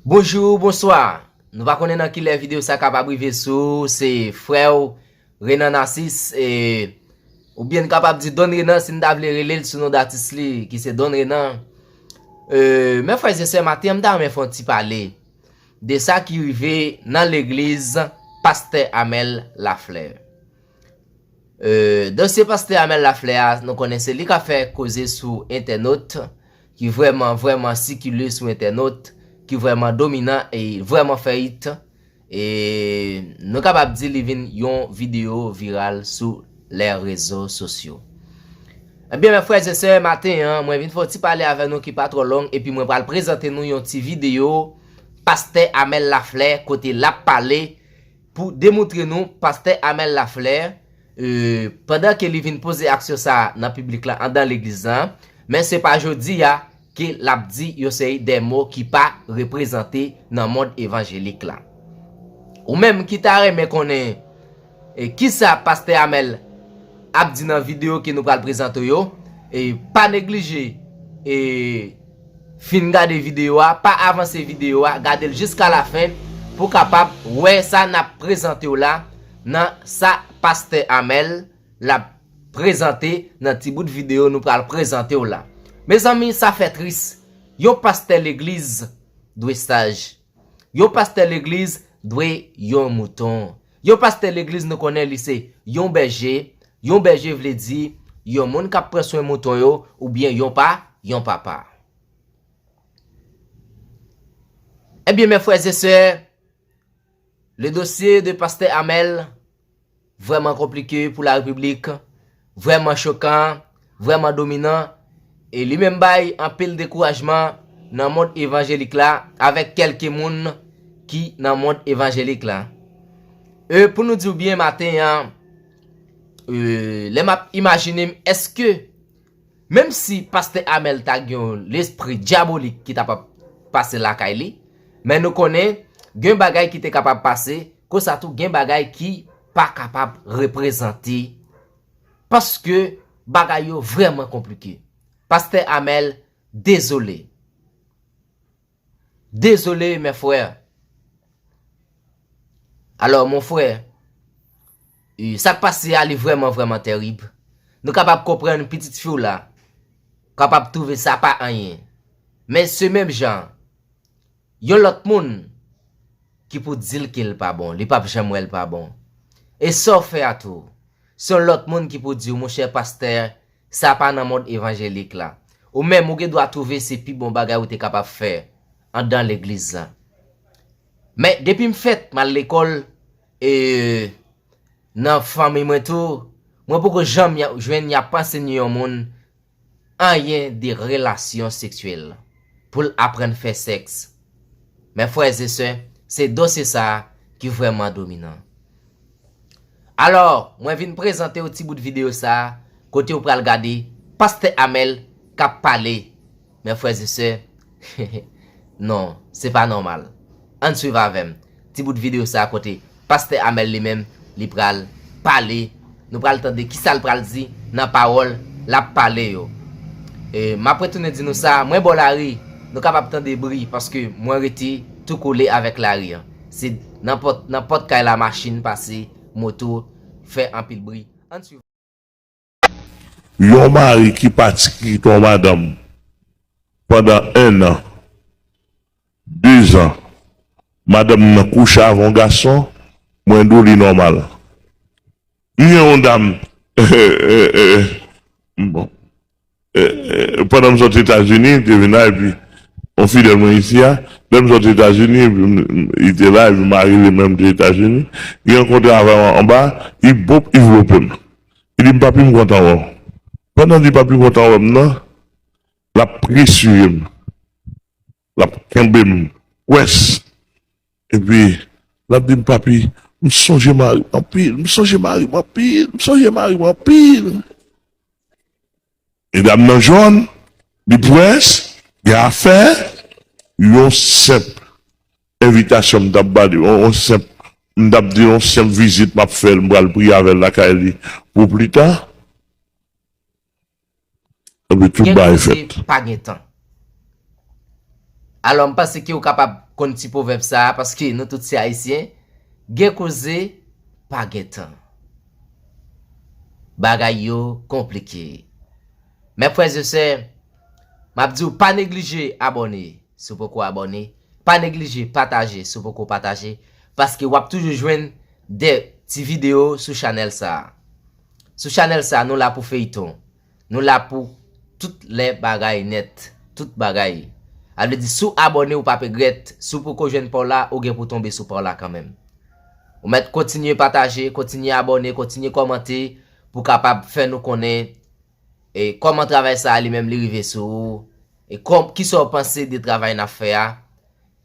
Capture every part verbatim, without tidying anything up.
Bonjou, bonswa. Nou pa konnen nan ki lè videyo sa kapab rive sou, se frè w Renan Narcisse, e, oubyen n kapab di Don Renan si n ta vle rele l sou non datis li, ki se Don Renan. E, men frè e sè, maten an, m ta renmen fè yon ti pale de sa ki rive nan legliz pastè Amel Laflè. E, dosye pastè Amel Laflè a, nou konnen se li k ap fè koze sou entènot, ki vrèman, vrèman sikile sou entènot, ki vrèman dominan e vrèman fè it. E nou kapab di li vin yon videyo viral sou lè rezo sosyo. Ebyen, men frè e sè, maten an, mwen vin fè yon ti pale avè nou ki pa twò long, epi mwen pral prezante nou yon ti videyo pastè Amel Laflè, kote l ap pale pou demontre nou pastè Amel Laflè, e, pandan ke li vin poze aksyon sa a nan piblik la, anndan legliz la, men se pa jodi a ke l ap di yon seri de mo ki pa reprezante nan mond evanjelik la. Ou menm ki ta renmen konnen, e, kisa pastè Amel ap di nan videyo ke nou pral prezante yo, e, pa neglije, e, fin gade videyo a, pa avanse videyo a, gade l jiska lafen pou w kapab wè sa n ap prezante w la, nan sa pastè Amel l ap prezante nan ti bout videyo nou pral prezante w la. Mezanmi, sa fè tris. Yon pastè legliz dwe saj. Yon pastè legliz dwe yon mouton. Yon pastè legliz, nou konnen li se yon bèje. Yon bèje vle di yon moun k ap pran swen mouton yo, oubyen yon pa, yon papa. Ebyen, men frè e sè, le dossier de pastè Amel vrèman konplike pou la repiblik, vrèman chokan, vrèman dominan, e li menm bay anpil dekourajman nan mond evanjelik la, avèk kèlke moun ki nan mond evanjelik la. E pou nou di w byen maten an, e, lè m ap imajine m, èske menm si pastè Amel ta gen yon lespri dyabolik ki ta p ap pase lakay li, men nou konnen gen bagay ki te kapab pase, konsa tou gen bagay ki pa kapab reprezante, paske bagay yo vrèman konplike. Pastè Amel, dezole. Dezole, men frè. Alò, mon frè, e, sa k pase a, li vrèman, vrèman tèrib. Nou kapab konprann pitit fi w la, kapab twouve sa pa anyen. Men se menm jan, yon lòt moun ki pou di l ke l pa bon, li p ap janm wè l pa bon. E sa w fè a tou, se yon lòt moun ki pou di w, monchè pastè, sa pa nan mond evanjelik la. Ou menm, ou gen dwa twouve se pi bon bagay ou te kapab fè anndan legliz la. Men, depi m fèt, m al lekòl, e nan fanmi mwen tou, mwen poko janm y a, jwenn y ap ansenye yon moun anyen de relasyon seksyèl pou l aprann fè sèks. Men frè e sè, se dosye sa a ki vrèman dominan. Alò, mwen vin prezante w ti bout videyo sa a, kote w pral gade pastè Amel k ap pale. Men frè e sè, non, se pa nòmal. Ann swiv avè m ti bout videyo sa a kote pastè Amel li menm, li pral pale. Nou pral tande kisa l pral di nan pawòl l ap pale yo. E, m ap retounen di nou sa, mwen bò lari, nou kapab tande bri, paske mwen rete tou kole avèk lari an. Se nan pòt, nan pòt kay la machin pase, moto fè anpil bri. Ann swiv. Yon mari ki pati kite yon madanm pandan en an, dezan, madanm nan kouche avè yon gason, mwen di w li nòmal. M gen yon dam, bon, pandan m sot Etazini, m te vin la, epi yon fidèl mwen isi a, lè m sot Etazini, epi m, m, li te la, epi m arive menm de Etazini, li rankontre avè m anba, li bop, li vlope m. Li di m, "Papi, m kontan wè w." Pandan l di, "Papi, m kontan wè m" nan, l ap presire m. L ap kenbe m pwès. Epi, l ap di m, "Papi, m sonje mari m anpil, m sonje mari m anpil, m sonje mari m anpil." Medam nan jòn, li pwès, gen afè, yon senp envitasyon m t ap ba li, yon, yon senp, m t ap di yon senp vizit m ap fè l, m pral priye avè l lakay li pou pita. Epi tout bagay fèt. Pa gen tan. Alò, m panse ke w kapab konn ti pwovèb sa a, paske nou tout se Ayisyen, gen koze, pa gen tan. Bagay yo konplike. Mè frè e sè, m ap di w pa neglije abòne si w poko abòne, pa neglije pataje si w poko pataje, paske w ap toujou jwenn de ti videyo sou chanèl sa a. Sou chanèl sa a, nou la pou feyton. Nou la pou tout lè bagay nèt, tout bagay. A vle di, si w abòne, ou p ap regrèt. Si w poko jwenn pa w la, ou gen pou tonbe sou pa w la kanmenm. Ou mèt kontinye pataje, kontinye abòne, kontinye kòmante pou kapab fè nou konnen e kòman travay sa a li menm li rive sou ou, e kòm, kisa w panse de travay n ap fè a.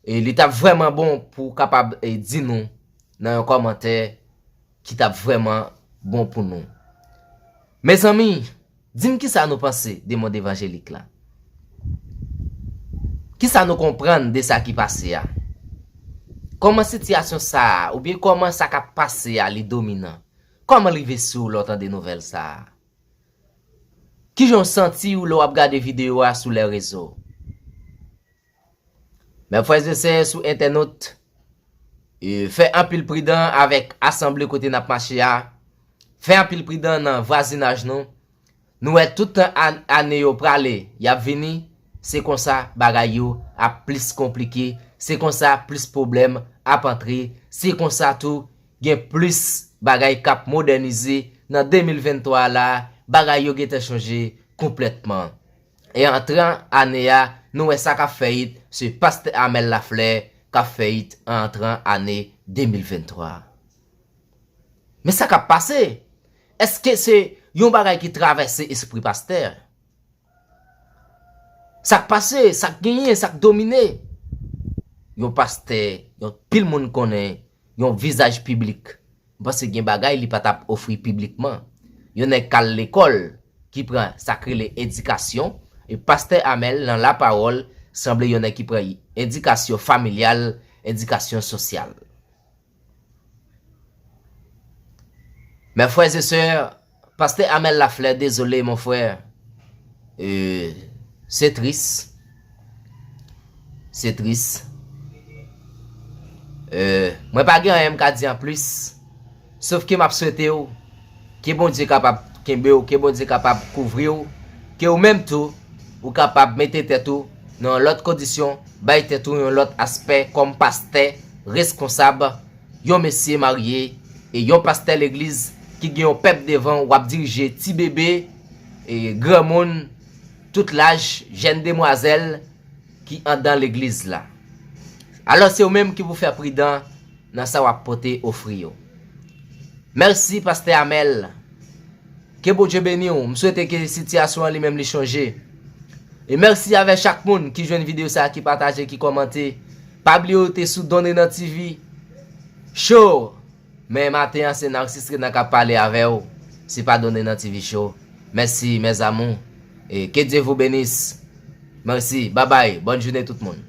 E li t ap vrèman bon pou w kapab e di nou nan yon kòmantè ki t ap vrèman bon pou nou. Mezanmi, di m kisa nou panse de mond evanjelik la? Kisa nou konprann de sa ki pase a? Kòman sitiyasyon sa a, oubyen kòman sa k ap pase a, li dominan? Kòman l rive sou w lè w tande nouvèl sa a? Kijan w santi w lè w ap gade videyo a sou lè rezo? Mè frè e sè sou entènot, e, fè anpil pridan avèk asanble kote n ap mache a. Fè anpil pridan nan vwazinaj nou. Nou wè tout tan an- ane yo prale, y ap vini, se konsa bagay yo ap plis konplike, se konsa plis pwoblèm ap antre, se konsa tou gen plis bagay k ap modènize nan de mil venntwa a la, bagay yo gentan chanje konplètman. E antran ane a, nou wè sa k ap fèt, se pastè Amel Lafleur k ap fèt an antran ane de mil venntwa. Men sa k ap pase? Èske se yon bagay ki travèse espri pastè? Sa k pase, sa k genyen, sa k domine? Yon pastè, yon pil moun konnen, yon vizaj piblik. M panse gen bagay li pa t ap ofri piblikman. Yon nèg k al lekòl, ki pran sa k rele edikasyon, e pastè Amel nan lapawòl sanble yon nèg ki pran edikasyon familyal, edikasyon sosyal. Mè frè e sè, pastè Amel Lafleur, dezole, mon frè. E, se tris. Se tris. E, mwen pa gen anyen m ka di anplis. Sof ke m ap swete w ke Bondye kapab kenbe w, ke Bondye kapab kouvri w, ke ou menm tou, ou kapab mete tèt ou nan yon lòt kondisyon, bay tèt ou yon lòt aspè kòm pastè, reskonsab, yon mesye marye, e yon pastè legliz ki gen yon pèp devan w, w ap dirije ti bebe, e granmoun, tout laj, jèn demwazèl ki anndan legliz la. Alò, se ou menm ki pou fè pridan nan sa w ap pote ofri yo. Mèsi, pastè Amel. Ke Bondye beni w. M swete ke sitiyasyon an li menm li chanje. E mèsi avè chak moun ki jwenn videyo sa a, ki pataje, ki kòmante. Pa bliye w te sou Don Renan T V Show. Men maten an, se Narcisse Renan k ap pale avè w. Se pa Don Renan T V Show. Mèsi, mes amours. E que Dieu vous bénisse. Mèsi. Babay. Bòn jounen tout moun.